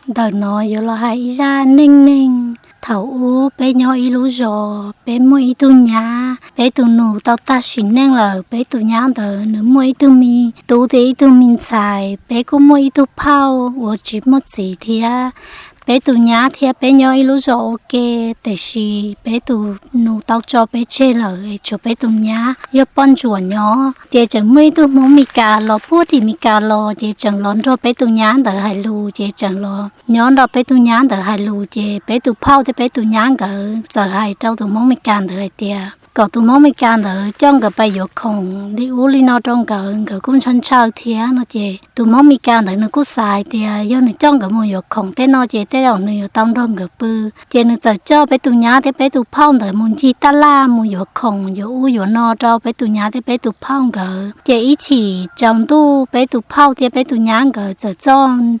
Ntawm no yuav los hais ib zaj neej neeg. Thaum ub peb nyob ib lub zos, peb muaj ib tug nyab. Peb tus nus tau tag sim neej lawm, peb tus nyab ntawd nws muaj ib tug me tub thiab ib tug me ntxhais. Peb kuj muaj ib tug phauj uas tsis muaj txiv thiab. Peb tus nyab thiab peb nyob ib lub zos ua ke, tiam sis peb tus nus tau tso peb tseg lawm, tshuav peb tus nyab yog poj ntsuam nyob. Ces tseem muaj ib tug Hmoob Mes Kas los puag tim Mes Kas los, ces tseem los nrog peb tus nyab ntawd hais lus, ces tseem los nyob nrog peb tus nyab ntawd hais lus. Ces peb tus phauj thiab peb tus nyab nkawd txawm hais rau tus Hmoob Mes Kas ntawd hais tias kom tus Hmoob Mes Kas ntawd coj nkawd pais yuav khoom li ub li no rau nkawd, nkawd kuj ntshaw ntshaw thiab no. Ces tus Hmoob Mes Kas ntawd nws kuj xav hais tias yog nws coj nkawd mus yuav khoom tej no ces tej zaum nws yuav tau nrog nkawd pw. Ces nws txawm coj peb tus nyab thiab peb tus phauj ntawd mus ncig taj laj mus yuav khoom yuav ub yuav no rau peb tus nyab thiab peb tus phauj nkawd. Ces ib chim tsaus ntuj peb tus phauj thiab peb tus nyab nkawd txawm coj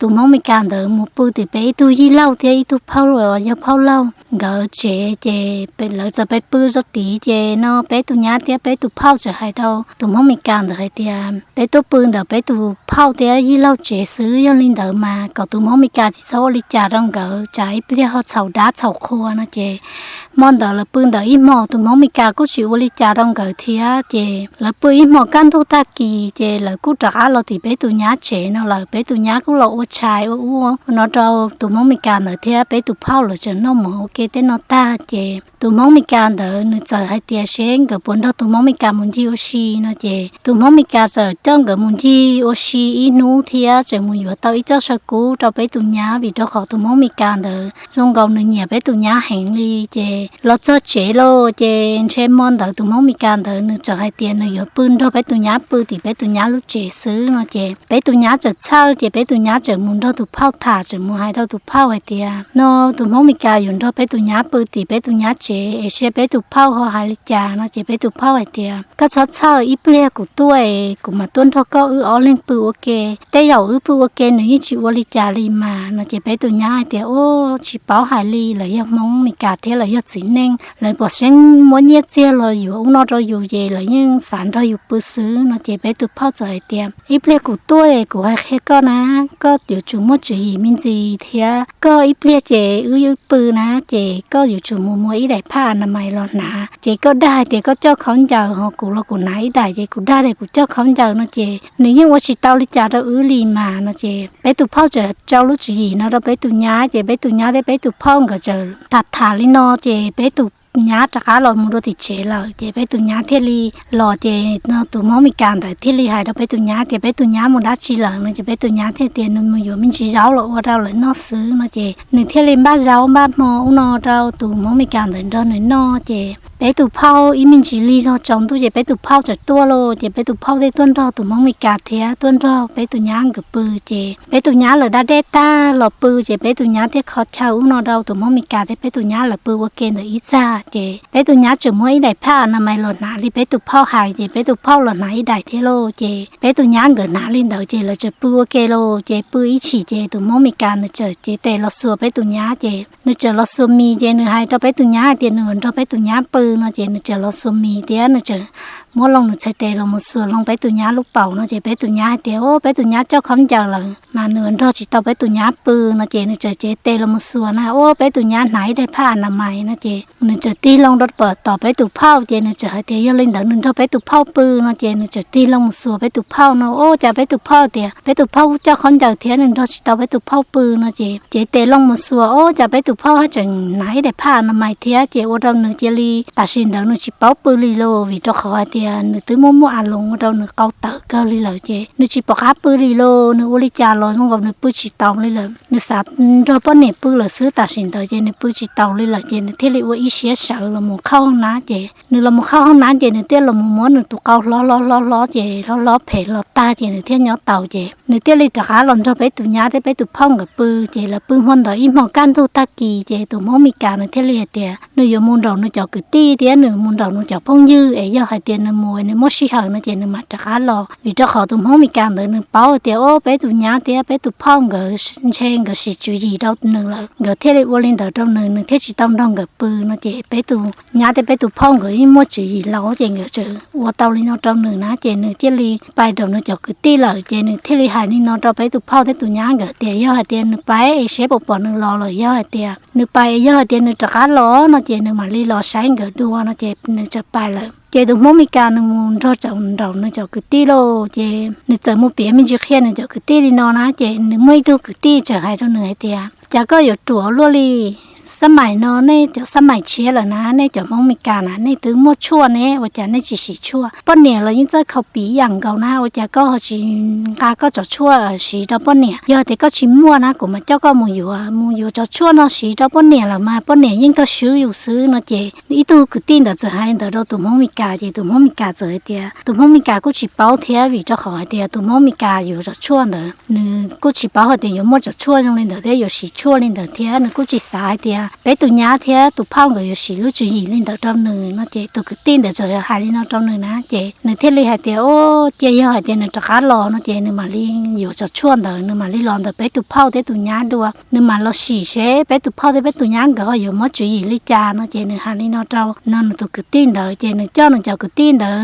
tus Hmoob Mes Kas ntawd mus pw tim peb ib tug yij laug thiab ib tug phauj uas yog phauj laug nkawd tsev. Ces lawv txawm pais pw zov tid, ces no peb tus nyab thiab peb tus phauj txawm hais rau tus Hmoob Mes Kas ntawd hais tias peb tuaj pw ntawm peb tus phauj thiab yij laug tsev xwb, yog li ntawd mas kom tus Hmoob Mes Kas tsis txhob ua li cas rau nkawd, tsam ib pliag ho txhaum dab txhaum qhua no. Ces hmo ntawd lawv pw ntawm ib hmos, tus Hmoob Mes Kas kuj tsis ua li cas rau nkawd thiab. Ces lawv pw ib hmos kaj ntug tag kis, ces lawv kuj rov qab los tim peb tus nyab tsev no lawm. Peb tus nyab kuj los ua tshais ua ub no rau tus Hmoob Mes Kas ntawd thiab peb tus phauj, lawv tseem noj mov ua ke tej no tag, ces tus Hmoob Mes Kas ntawd nws txawm hais tias seb nkawd puas nrog tus Hmoob Mes Kas mus ncig ua si no. Ces tus Hmoob Mes Kas txawm coj nkawd mus ncig ua si ib hnub thiab tseem mus yuav tau ib txoj saw kub rau peb tus nyab, vim rau qhov tus Hmoob Mes Kas ntawd zoo nkaus nws nyiam peb tus nyab heev li. Ces los txog tsev lawm, ces ntshe hmo ntawd tus Hmoob Mes Kas ntawd nws txawm hais tias nws yuav pw nrog peb tus nyab pw tim peb tus nyab lub tsev xwb no. Ces peb tus nyab txawm txhawj, ces peb tus nyab txawm mus nrog tus phauj tham, txawm mus hais rau tus phauj hais tias no tus Hmoob Mes Kas yuav nrog peb tus nyab pw tim peb tus nyab tsev es seb peb tus phauj ho hais li cas no. Ces peb tus phauj hais tias koj txhob txhawj, ib pliag kuv tuaj es kuv mam tuaj nrog koj wb ob leeg pw ua ke. Tej zaum wb pw ua ke nws yeej tsis ua li cas li mas no. Ces peb tus nyab hais tias ub, tsis paub hais li, lawv yog Hmoob Mes Kas thiab lawv yog txiv neej, lawv pom seeb muab nyiaj txiag los yuav ub no rau yus ces lawv yeej xav nrog yus pw xwb no. Ces peb tus phauj txawm hais tias ib pliag kuv tuaj es kuv hais qhia koj na, koj yuav tsum muaj tswv yim me ntsis thiab. Koj ib pliag ces wb wb pw na, ces koj yuav tsum mus muab ib daim phaj a na mais los hnav. Ces koj dag hais tias koj coj khaub ncaws, ho kuv los kuv hnav ib daim, ces kuv dag tias kuv coj khaub ncaws no ces nws yeej ua tsis tau li cas rau wb li mas no. Ces peb tus phauj txawm tso lub tswv yim no rau peb tus nyab, ces peb tus nyab thiab peb tus phauj nkawd txawm tham tham li no, ces peb tus nyab rov qab los mus rau tim tsev lawm. Ces peb tus nyab thiaj li los, ces tus Hmoob Mes Kas ntawd thiaj li hais rau peb tus nyab tias peb tus nyab mus dab tsi lawm no. Ces peb tus nyab thiaj tias nws mus yuav me ntsis zaub los ua rau lawv noj xwb no. Ces nws thiaj li npaj zaub npaj hmo ub no rau tus Hmoob Mes Kas ntawd nrog nws noj. Ces peb tus phauj ib me ntsis lig zog tsaus ntuj ces peb tus phauj txawm tuaj lauj. Ces peb tus phauj thiaj tuaj nrog tus Hmoob Mes Kas thiab tuaj nrog peb tus nyab nkawd pw. Ces peb tus nyab lawv da dej tag los pw, ces peb tus nyab thiaj kho chaw ub no rau tus Hmoob Mes Kas thiab peb tus nyab lawv pw ua ke ntawm ib txaj. Ces peb tus nyab tseem muab ib daim phaj a na mais los hnav li peb tus phauj hais, ces peb tus phauj los hnav ib daim thiab lauj. Ces peb tus nyab nkawd hnav li ntawd ces lawv tseem pw ua ke lauj. Ces pw ib chim ces tus Hmoob Mes Kas nws txawm cev tes los xuas peb tus nyab, ces nws txawm los xuas mis, ces nws hais rau peb tus nyab hais tias nws yuav nrog peb tus nyab pw no. Ces nws txawm los xuas mis thiab nws txawm muab loo nws txhais tes los mus xuas loo peb tus nyab lub paum no. Ces peb tus nyab hais tias ua peb tus nyab coj khaub ncaws lawm mas nws yuav nrog tsis tau peb tus nyab pw no. Ces nws txawm cev tes los mus xuas na, ua peb tus nyab hnav ib daim phaj a na mais no. Ces nws txawm tig loo rau tom peb tus phauj, ces nws txawm hais tias yog li ntawd nws nrog peb tus phauj pw no. Ces nws txawm tig loo mus xuas peb tus phauj no, ua cas peb tus phauj tias peb tus phauj coj khaub ncaws thiab nws nrog tsis tau peb tus phauj pw no. Ces cev tes loo mus xuas, ua cas peb tus phauj haj tseem hnav ib daim phaj a na mais thiab. Ces ua rau nws cia li tam sim ntawd nws tsis paub pw li lauj, vim rau qhov hais tias nws twb muaj muaj a loos ua rau nws qau tawv kawg li lawm. Ces nws tsis pom qab pw li lauj, nws ua li cas los zoo nkaus nws pw tsis taus li lawm. Nws xav nrog poj niam pw lawm xwb, tam sim ntawd ces nws pw tsis taus li lawm. Ces nws thiaj li ua ib siab sawv los mus qhauj hoob nab. Ces nws los mus qhauj hoob nab ces nws thiaj los mus muab nws tus qau hlob hlob hlob hlob, ces hlob hlob phem hlo tag ces nws thiaj nyob taus. Ces nws thiaj li rov qab los nrog peb tus nyab thiab peb tus phauj nkawd pw. Ces lawv pw hmo ntawd ib hmos kaj ntug tag kis, ces tus Hmoob Mes Kas nws thiaj li hais tias nws yuav mus nraum nws cov kwv tij thiab nws mus nraum nws cov phooj ywg es yog hais tias nws mus nws muaj sij hawm no ces nws mam rov qab los. Vim rau qhov tus Hmoob Mes Kas ntawd nws paub tias o peb tus nyab thiab peb tus phauj nkawd ntshe nkawd siv tswv yim rau nws lawm, nkawd thiaj li ua li ntawd rau nws, nws thiaj tsis tau nrog nkawd pw no ces peb tus nyab thiab peb tus phauj nkawd yeej muaj tswv yim laus ces nkawd tseem ua tau li no rau nws na ces nws thiaj li pais nraum nws cov kwv tij lawm ces nws thiaj li hais li no rau peb tus phauj thiab tus nyab nkawd tias yog hais tias nws pais es seb puas pom nws los lawm, yog hais tias nws pais, yog hais tias nws rov qab los no ces nws mam li los saib nkawd dua no ces nws txawm pais lawm. Ces tus Hmoob Mes Kas nws mus nrog nraum nws cov kwv tij lauj ces nws txawm mus piav me ntsis qhia nws cov kwv tij li no na ces nws muaj ib tug kwv tij txawm hais rau nws hais tias cas koj yuav ruam luaj li, xab mais no nej cov xab mais tshiab lawm na, nej cov Hmoob Mes Kas na nej twb muaj tshuaj ne ua cas nej tsis siv tshuaj? Poj niam los yeej txawj khaus pim ib yam nkaus na ua cas koj ho tsis nqa koj cov tshuaj siv rau poj niam? Yog tias koj tsis muaj na kuv mam coj koj mus yuav, mus yuav cov tshuaj no siv rau poj niam lawm mas poj niam yeej kawg swb yus xwb no ces ib tug kwv tij ntawd txawm hais li ntawd rau tus Hmoob Mes Kas ces tus Hmoob Mes Kas txawm hais tias tus Hmoob Mes Kas kuj tsis paub thiab vim rau qhov hais tias tus Hmoob Mes Kas yuav cov tshuaj ntawd nws kuj tsis paub hais tias yuav muaj cov tshuaj zoo li ntawd thiab yuav siv tshuaj li ntawd thiab nws kuj tsis xav hais tias peb tus nyab thiab tus phauj nkawd yuav siv lub tswv yim li ntawd rau nws no ces tus kwv tij ntawd txawm hais li no rau nws na ces nws thiaj li hais tias o cia yog hais tias nws rov qab los no ces nws mam li yuav cov tshuaj ntawd nws mam li los ntawm peb tus phauj thiab tus nyab dua, nws mam los sim seb peb tus phauj thiab peb tus nyab nkawd ho yuav muab tswv yim li cas no ces nws hais li no rau no nws tus kwv tij ntawd ces nws coj nws cov kwv tij ntawd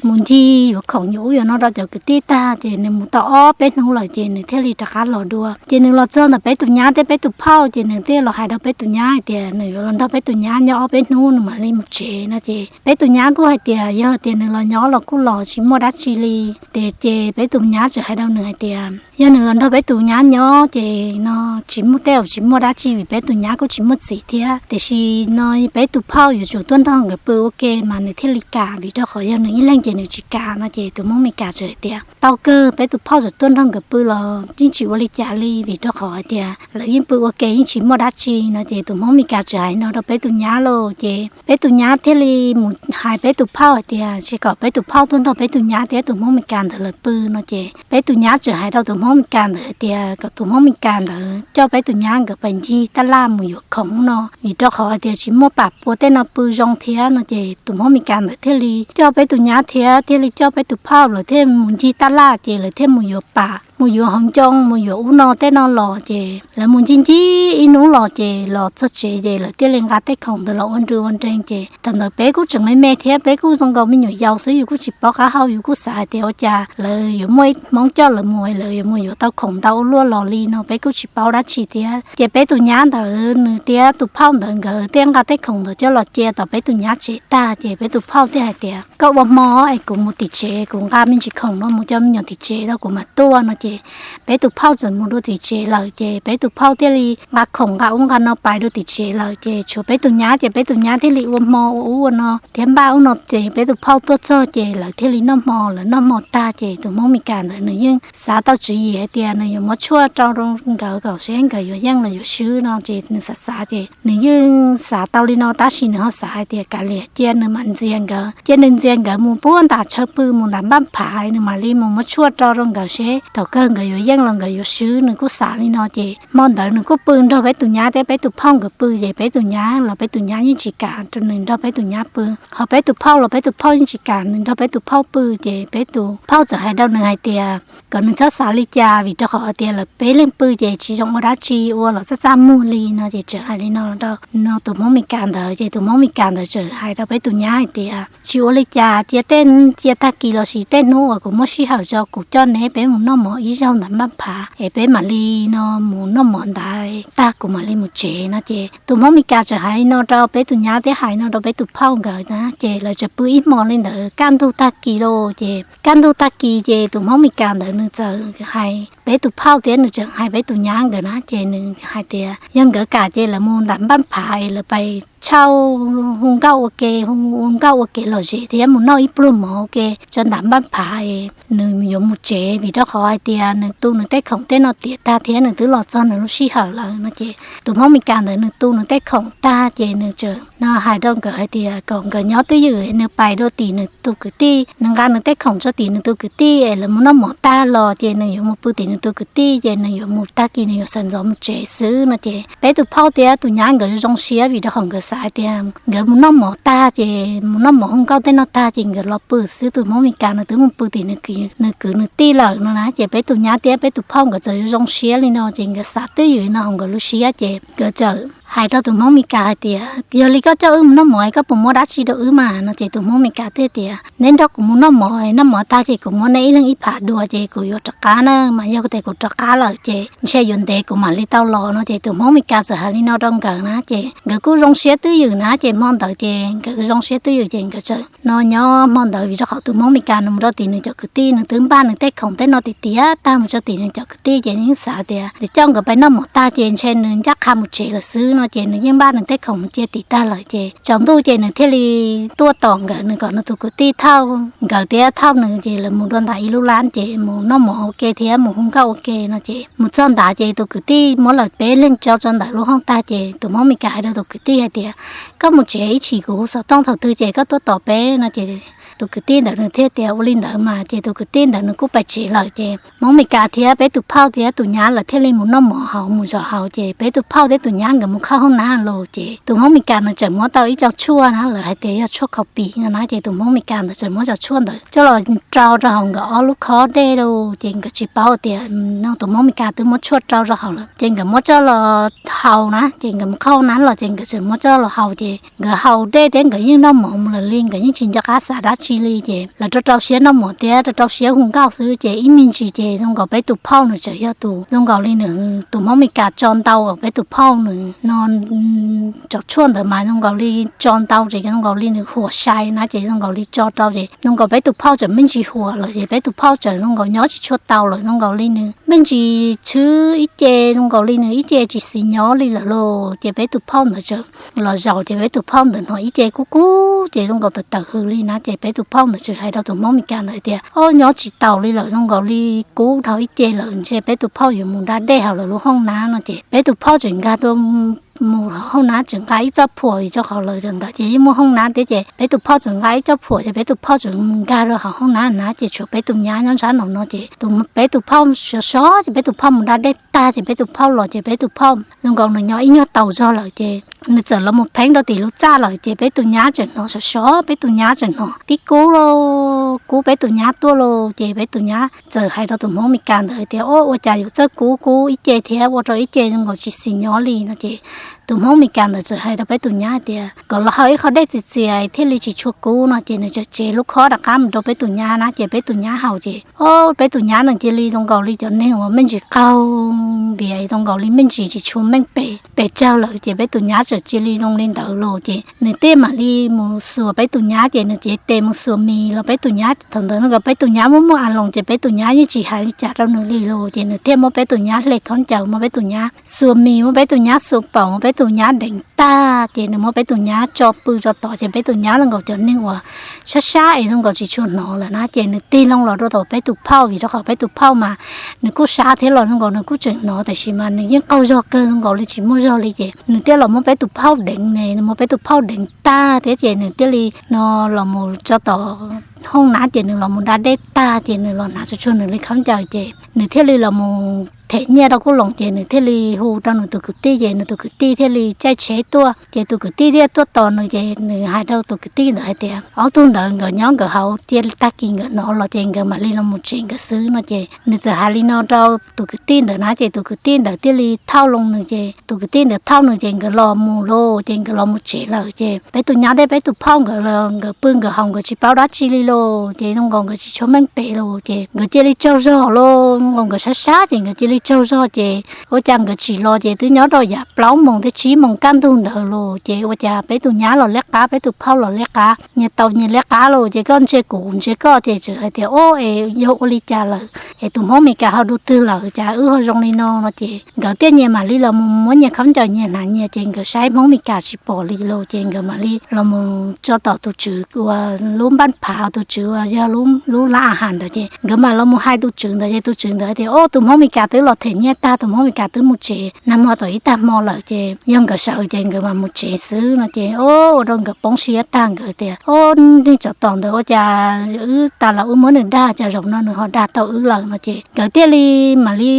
mus ncig yuav khoom yuav ub yuav no rau cov kwv tij tag ces nws mus tau ob peb hnub lawm ces nws thiaj li rov qab los dua. Ces nws los txog ntawm peb tus nyab thiab peb tus phauj ces nws thiaj los hais rau peb tus nyab hais tias nws yuav los nrog peb tus nyab nyob ob peb hnub nws mam li mus tsev no ces peb tus nyab kuj hais tias yog tias nws los nyob los kuj los tsis muaj dab tsi li. Ces peb tus nyab txawm hais rau nws hais tias yog nws los nrog peb tus nyab nyob ces no tsis muaj tej zaum tsis muaj dab tsi vim peb tus nyab kuj tsis muaj txiv thiab, tiam sis no peb tus phauj yuav tsum tuaj nrog nkawd pw ua ke mas nws thiaj li kam, vim rau qhov yog nws ib leeg ces nws tsis kam no ces tus Hmoob Mes Kas txawm hais tias tau kawg, peb tus phauj txawm tuaj nrog nkawd pw los yeej tsis ua li cas li vim rau qhov hais tias lawv yeej pw ua ke yeej tsis muaj dab tsi no ces tus Hmoob Mes Kas txawm hais no rau peb tus nyab lauj ces peb tus nyab thiaj li mus hais peb tus phauj hais tias tsis kom peb tus phauj tuaj nrog peb tus nyab thiab tus Hmoob Mes Kas ntawd lawv pw no ces peb tus nyab txawm hais rau tus Hmoob Mes Kas ntawd hais tias kom tus Hmoob Mes Kas ntawd coj peb tus nyab nkawd pais ncig taj laj mus yuav khoom no vim rau qhov hais tias tsis muaj pam pua tej no pw zoo thiab no ces tus Hmoob Mes Kas ntawd thiaj li coj peb tus nyab thiab thiaj li coj peb tus phauj lawv thiaj mus ncig taj laj ces lawv thiaj mus yuav pam mus yuav hauv ncoo mus yuav ub no tej no los ces lawv mus ncig ncig ib hnub los ces los txog tsev ces lawv thiaj li nqa tej khoom ntawd los ua nrw ua nreeg ces thaum ntawd peb kuj tseem me me thiab peb kuj zoo nkaus me nyuam yaus xwb yus kuj tsis paub qab hau yus kuj xav hais tias ua cas lawv yuav muaj ib Hmoob coj lawv mus lawv yuav mus yuav tau khoom ntau ua luaj los li no peb kuj tsis paub dab tsi thiab ces peb tus nyab ntawd nws thiab tus phauj ntawd nkawd thiaj nqa tej khoom ntawd coj los cia tom peb tus nyab tsev tag ces peb tus phauj thiaj hais tias koj ua hmo es kuv mus tim tsev kuv nqa me ntsis khoom no mus coj me nyuam tim tsev tau kuv mam tuaj no ces peb tus phauj txawm mus dua tim tsev lawm ces peb tus phauj thiaj li nqa khoom nqa ub nqa no pais dua tim tsev lawm ces tshuav peb tus nyab ces peb tus nyab thiaj li ua hmo ua ub ua no thiab npaj ub no ces peb tus phauj tuaj txog ces lawv thiaj li noj hmo, lawv noj hmo tag ces tus Hmoob Mes Kas ntawd nws yeej xav tau tswv yim hais tias nws yuav muab tshuaj rau nkawd kom seb nkawd yuav yeej los yuav swb no ces nws xav xav ces nws yeej xav tau li no tab sis nws ho xav hais tias kav liam cia nws mam ntxias nkawd, cia nws ntxias nkawd mus puag nram chaw pw mus nram npaj phav nws mam li mus muab tshuaj rau rau nkawd seb thaum kawg nkawd yuav yeej los nkawd yuav swb, nws kuj xav li no ces hmo ntawd nws kuj pw nrog peb tus nyab thiab peb tus phauj nkawd pw ces peb tus nyab los peb tus nyab yeej tsis kam rau nws nrog peb tus nyab pw, ho peb tus phauj los peb tus phauj yeej tsis kam nws nrog peb tus phauj pw ces peb tus phauj txawm hais rau nws hais tias kom nws txhob xav li cas vim rau qhov hais tias lawv peb leeg pw ces tsis zoo ua dab tsi ua los txaj txaj muag li no ces txawm hais li no rau no tus Hmoob Mes Kas ntawd ces tus Hmoob Mes Kas ntawd txawm hais rau peb tus nyab hais tias tsis ua li cas, cia tej, cia tag kis los sis tej hnub uas kuv muaj sij hawm tso kuv coj neb peb mus noj mov ib zaug ntawm npaj phav es peb mam li no mus noj mov ntawd tag kuv mam li mus tsev no ces tus Hmoob Mes Kas txawm hais li no rau peb tus nyab thiab hais no rau peb tus phauj nkawd na ces lawv txawm pw ib hmo li ntawd kaj ntug tag kis lauj ces kaj ntug tag kis ces tus Hmoob Mes Kas ntawd nws txawm hais peb tus phauj thiab nws txawm hais peb tus nyab nkawd na ces nws hais tias yog nkawd kam ces lawv mus nram npaj phav es lawv pais tshauj hu nkauj ua ke, hu ua nkauj ua kev lom zem thiab mus noj ib pluag mov ua ke tso nram npaj phav es nws yuav mus tsev vim rau qhov hais tias nws tu nws tej khoom tej no tiav tag thiab nws twb los txog nws lub sij hawm lawm no ces tus Hmoob Mes Kas ntawd nws tu nws tej khoom tag ces nws txawm no hais rau nkawd hais tias kom nkawd nyob twj ywm, nws pais dua tim nws tus kwv tij, nws nqa nws tej khoom tso tim nws tus kwv tij es lawv mus noj mov tag los ces nws yuav mus pw tim nws tus kwv tij ces nws yuav mus tag kis nws yuav sawv ntxov mus tsev xwb no ces peb tus phauj thiab tus nyab nkawd zoo siab vim rau qhov nkawd xav hais tias nkawd mus noj mov tag ces mus noj mov hu nkauj tej no tag ces nkawd los pw xwb. Tus Hmoob Mes Kas no twb mus pw tim nws kwv nws tij lawm no na. Ces peb tus nyab thiab peb tus phauj nkawd txawm zoo siab li no ces nkawd xav twj ywm no hauv nkawd lub siab ces nkawd txawm hais rau tus Hmoob Mes Kas hais tias, Yog li koj coj wb mus noj mov, koj puas muab dab tsi rau wb mas? No ces tus Hmoob Mes Kas thiaj tias, Neb nrog kuv mus noj mov, noj mov tag ces kuv muab neb ib leeg ib phav dua ces kuv yuav rov qab na, mas yog tias kuv rov qab lawm ces ntshe yuav ntev kuv mam li tau los. No ces tus Hmoob Mes Kas txawm hais li no rau nkawd na ces nkawd kuj zoo siab twj ywm na. Ces hmo ntawd ces nkawd zoo siab twj ywm ces nkawd txawm no nyob hmo ntawd vim rau qhov tus Hmoob Mes Kas nws mus rau tim nws cov kwv tij, nws twb npaj nws tej khoom tej no tiag tiag tag mus rau tim nws cov kwv tij ces nws xav tias nws coj nkawd pais noj mov tag ces ntshe nws ncaj qha mus tsev lawm xwb no ces nws yeej npaj nws tej khoom mus cia tim tag lawm ces tsaus ntuj ces nws thiaj li tuaj tos nkawd, nws kom nws tus kwv tij thauj nkawd thiab thauj nws ces lawv mus dua ntawm ib lub lab ces mus noj mov ua ke thiab mus hu nkauj ua ke no ces mus txog ntawd ces tus kwv tij muab lawv peb leeg tso rau ntawm lub hoob tag ces tus Hmoob Mes Kas hais rau tus kwv tij hais tias, Koj mus tsev ib chim, kuv hu xov tooj thaum twg ces koj tuaj tos peb no ces tus kwv tij ntawd nws thiaj tias ua li ntawd mas ces tus kwv tij ntawd nws kuj pais tsev lawm ces Hmoob Mes Kas thiab peb tus phauj thiab tus nyab lawv thiaj li mus noj mov hauv mus zov hauv ces peb tus phauj thiab tus nyab nkawd mus kho hoob nab los ces tus Hmoob Mes Kas nws tseem muab tau ib co tshuaj na, lawv hais tias yog tshuaj khaus pim no na ces tus Hmoob Mes Kas ntawd tseem muab cov tshuaj ntawd coj los rau rau hauv nkawd ob lub khob dej los ces nkawd tsis paub tias no tus Hmoob Mes Kas twb muab tshuaj rau rau hauv lawm ces nkawd muab coj los haus na ces nkawd mus kho hoob nab los ces nkawd tseem muab coj los haus ces nkawd haus dej thiab nkawd yeej noj mov mus lawm li, nkawd yeej tsis nco qab xav dab tsi li ces lawv rau rau siab noj mov thiab rau rau siab hu nkauj xwb ces ib me ntsis ces zoo nkaus peb tus phauj nws tseem yog tus zoo nkaus li nws tus Hmoob Mes Kas tso ntau peb tus phauj nws no cov tshuaj ntawd mas zoo nkaus li tso ntau ces zoo nkaus li nws huam sai na ces zoo nkaus li tso rau ces zoo nkaus peb tus phauj tseem me ntsis huam lawm ces peb tus phauj tseem zoo nkaus nyob tsis tshua tau lawm, zoo nkaus li nws me ntsis tshwb ib ce, zoo nkaus li nws ib ce tsis xis nyob li lawm lauj. Ces peb tus phauj ntawd tseem los zaum ces peb tus phauj ntawd hnov ib ce kub kub ces zoo nkaus tawm tawm hws li na ces peb tus phauj ntawd tseem hais rau tus Hmoob Mes Kas ntawd tias, Ob, nyob tsis taus li lawm, zoo nkaus li kub dhau ib ce lawm, ntshe peb tus phauj yuav mus da dej hauv lawv lub hoob nab no ces peb tus phauj tseem nkag dua mus hauv hoob nab tseem nqa ib txoj phuam vim rau qhov lawv zaum ntawd ces yeej muaj hoob nab thiab ces peb tus phauj tseem nqa ib txoj phuam ces peb tus phauj tseem nkag rau hauv hoob nab na ces tshuav peb tus nyab nyob ntsab nraum no ces peb tus phauj sov sov ces peb tus phauj mus da dej tag ces peb tus phauj los ces peb tus phauj zoo nkaus nws nyob ib nyuag taus zog lawm ces nws txawm los mus pheeb rau tim lub txaj lawm ces peb tus nyab tseem hnov sov sov, peb tus nyab tseem hnov tib kub lauj, kub peb tus nyab tuaj lauj. Ces peb tus nyab txawm hais rau tus Hmoob Mes Kas ntawd tias, Ob, ua cas yuav txawj kub kub ib ce thiab ua rau ib ce zoo nkaus tsis xis nyob li no ces tus Hmoob Mes Kas ntawd txawm hais rau peb tus nyab tias kom los haus ib qho dej txias txias thiaj li tsis tshua kub no ces nws txawm tsev lub khob rov qab mus rau peb tus nyab na ces peb tus nyab haus ces ob, peb tus nyab nws cia li zoo nkaus li cov neeg uas me ntsis qaug npias, zoo nkaus li me ntsis tsis tshua meej pem pes tsawg lawm ces peb tus nyab txawm cia li zoo li ntawd los ces nws thiaj mam li mus xuas peb tus nyab ces nws cev tes mus xuas mis los peb tus nyab. Thaum ntawd nws kom peb tus nyab muaj muaj a loos ces peb tus nyab yeej tsis hais li cas rau nws li los ces nws thiaj muab peb tus nyab hle khaub ncaws, muab peb tus nyab xuas mis, muab peb tus nyab xuas paum, muab peb tus nyab deev tag ces nws muab peb tus nyab tso pw tso tod ces peb tus nyab zoo nkaus cov neeg uas sab sab es zoo nkaus tsis tshua hnov lawm na ces nws tig loo los rau tom peb tus phauj vim rau qhov peb tus phauj mas nws kuj sab thiab los zoo nkaus nws kuj tseem hnov tab sis mas nws yeej qaug zog kawg zoo nkaus li tsis muaj zog li ces nws thiaj los muab peb tus phauj deev ne, nws muab peb tus phauj deev tag thiab ces nws thiaj li no los mus tso tom hoob nab ces nws los mus da dej tag ces nws los hnav tsuag tsuag nws li khaub ncaws ces nws thiaj li los mus them nyiaj rau kuj loos ces nws thiaj li hu rau nws tus kwv tij ces nws tus kwv tij thiaj li caij tsheb tuaj ces tus kwv tij thiaj tuaj tos nws ces nws hais rau tus kwv tij ntawd hais tias ob tug ntawd nkawd nyob nkawd hauv cia tag kis nkawd hnov los ces nkawd mam li los mus tsev nkawd xwb no ces nws txawm hais li no rau tus kwv tij ntawd na ces tus kwv tij ntawd thiaj li thauj loo nws ces tus kwv tij ntawd thauj nws ces nkawd los mus los ces nkawd los mus tsev lawm ces peb tus nyab thiab peb tus phauj nkawd los nkawd pw nkawd haus nkawd tsis paub dab tsi li los ces zoo nkaus nkawd tsis tshua meej pem los ces nkawd cia li tsaug zog los zoo nkaus nkawd sab sab ces nkawd cia li tsaug zog ces ua cas nkawd tsim los ces twb nyob rau yav plaub moos thiab tsib moos kaj ntug ntawd los ces ua cas peb tus nyab los liab qab peb tus phauj los liab qab, nyias tau nyias liab qab los ces koj ntsia kuv kuv ntsia koj ces txawm hais tias ob es yog ua li cas lawm es tus Hmoob Mes Kas ho dua twg lawm cas wb ho zoo li no no ces nkawd thiaj nyias mam li los mus muab nyias khaub ncaws nyias hnav nyias ces nkawd saib Hmoob Mes Kas tsis pom li los ces nkawd mam li los mus tso tom tus tswv uas lub npaj phav tus tswv uas yog lub lab a has ntawd ces nkawd mam los mus hais tus tswv ntawd ces tus tswv ntawd tias ob tus Hmoob Mes Kas twb los them nyiaj tag tus Hmoob Meskas twb mus tsev, nag hmo tau ib tag hmo lawm ces yog nkawd sawv ces nkawd mam mus tsev xwb no ces o, ua rau nkawd poob siab tag, nkawd tias o, nej tsov tom ntawd ua cas wb tas los wb muab nws dag cas zaum no nws ho dag tau wb lawm no ces nkawd thiaj li mam li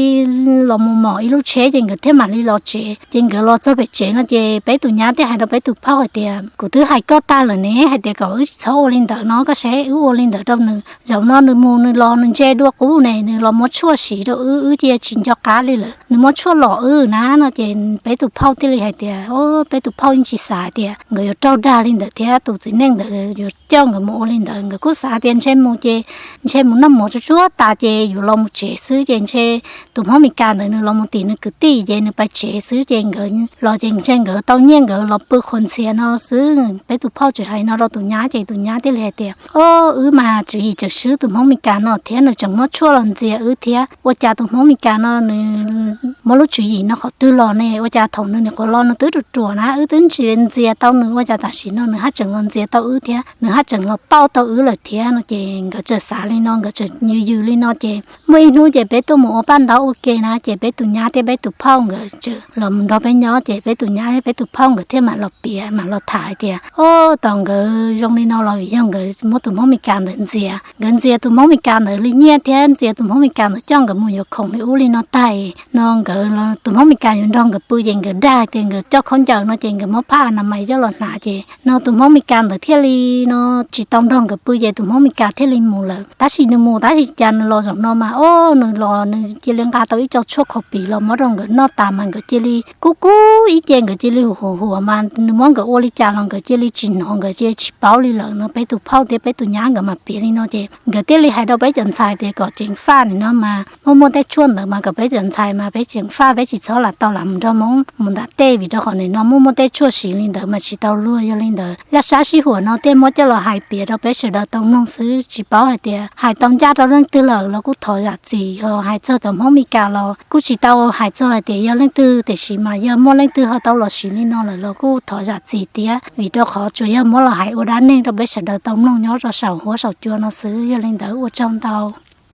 los mus mom ib lub tsheb ces nkawd thiaj mam li los tsev. Ces nkawd los txog pem tsev no ces peb tus nyab thiaj hais rau peb tus phauj hais tias kuv twb hais koj tag lawm ne, hais tias kom wb tsis txhob ua li ntawd no, koj saib wb ua li ntawd rau nws, zaum no nws mus nws los nws ntse dua qub ne, nws los muab tshuaj siv rau wb, wb cia tsis nco qab li lawm, nws muab tshuaj lom wb na no ces peb tus phauj thiaj li hais tias o, peb tus phauj yeej tsis xav hais tias nkawd yuav raug dag li ntawd thiab tus txiv neej ntawd yuav coj nkawd mus ua li ntawd, nkawd kuj xav tias ntshe mus ces ntshe mus noj mov tsuag tsuag tas ces yuav los mus tsev xwb ces ntshe tus Hmoob Meskas ntawd nws los mus tim nws kwv tij ces nws pais tsev xwb ces nkawd los ces ntshe nkawd tau nyiaj nkawd los pw qhuas ntxhias no xwb. Peb tus phauj tseem hais no rau tus nyab ces tus nyab thiaj li hais tias o, wb mas tswv yim tseem swb tus Hmoob Meskas no thiab nws tseem muab tshuaj los ntxias wb thiab, ua cas tus Hmoob Meskas no nws muab lub tswv yim no qhov twg los ne, ua cas thaum nws nyuam qhuav los nws twb ruam ruam na wb twb ntsia ntxias tau nws, ua cas tam sim no nws haj tseem los ntxias tau wb thiab nws haj tseem los pauj tau wb lawm thiab no ces nkawd tseem xav li no, nkawd tseem yws yws li no ces muaj ib hnub ces peb tuaj mus ua paj ntaub ua ke na ces peb tus nyab thiab peb tus phauj nkawd tseem los mus nrog peb nyob ces peb tus nyab thiab peb tus phauj nkawd thiaj mam los piav mam los tham hais tias o, tau nkawd zoo li no los vim yog nkawd muab tus Hmoob Meskas ntawd ntxias, nkawd ntxias tus Hmoob Meskas ntawd li nyiaj thiab ntxias tus Hmoob Meskas ntawd coj nkawd mus yuav khoom li ub li no tag no nkawd, tus Hmoob Meskas yuav nrog nkawd pw ces nkawd dag tias nkawd coj khaub ncaws no ces nkawd muab phaj nas mais coj los hnav ces no tus Hmoob Meskas ntawd thiaj li no tsis tau nrog nkawd pw ces tus Hmoob Meskas thiaj li mus lawm. Tab sis nws mus tab sis cas nws los zaum no mas o, nws los nws cia li nqa tau ib co tshuaj khaus pim los muab rau nkawd noj tas mas nkawd cia li kub kub ib ce, nkawd cia li huam huam mas nws muab nkawd ua li cas los nkawd cia li tsis hnov, nkawd cia li tsis paub li lawm no. Peb tus phauj thiab peb tus nyab nkawd mam piav li no ces nkawd thiaj li hais rau peb cov ntxhais tias kom ceev faj nim no mas muaj muaj tej tshuaj ntawd mas kom peb cov ntxhais mas peb ceev faj, peb tsis txhob lam tau lam mus nrog Hmoob mus nram tej vim rau qhov nim no muaj muaj tej tshuaj siv li ntawd mas tsis tau luag. Yog li ntawd zaj sab sib huam no thiaj muab coj los hais piav rau peb sawv daws tau mloog xwb, tsis paub hais tias hais tau ncaj rau leej twg lawm los kuj thov zam txim. Hais txog cov Hmoob Meskas los kuj tsis tau hais txog hais tias yog leej twg, tiam sis mas yog muaj leej twg ho tau los siv li no lawm los kuj thov zam txim thiab, vim rau qhov tsuas yog muab los hais ua dab neeg rau peb sawv daws tau mloog nyob rau saum huab saum cua no xwb. Yog li ntawd ua tsaug ntau.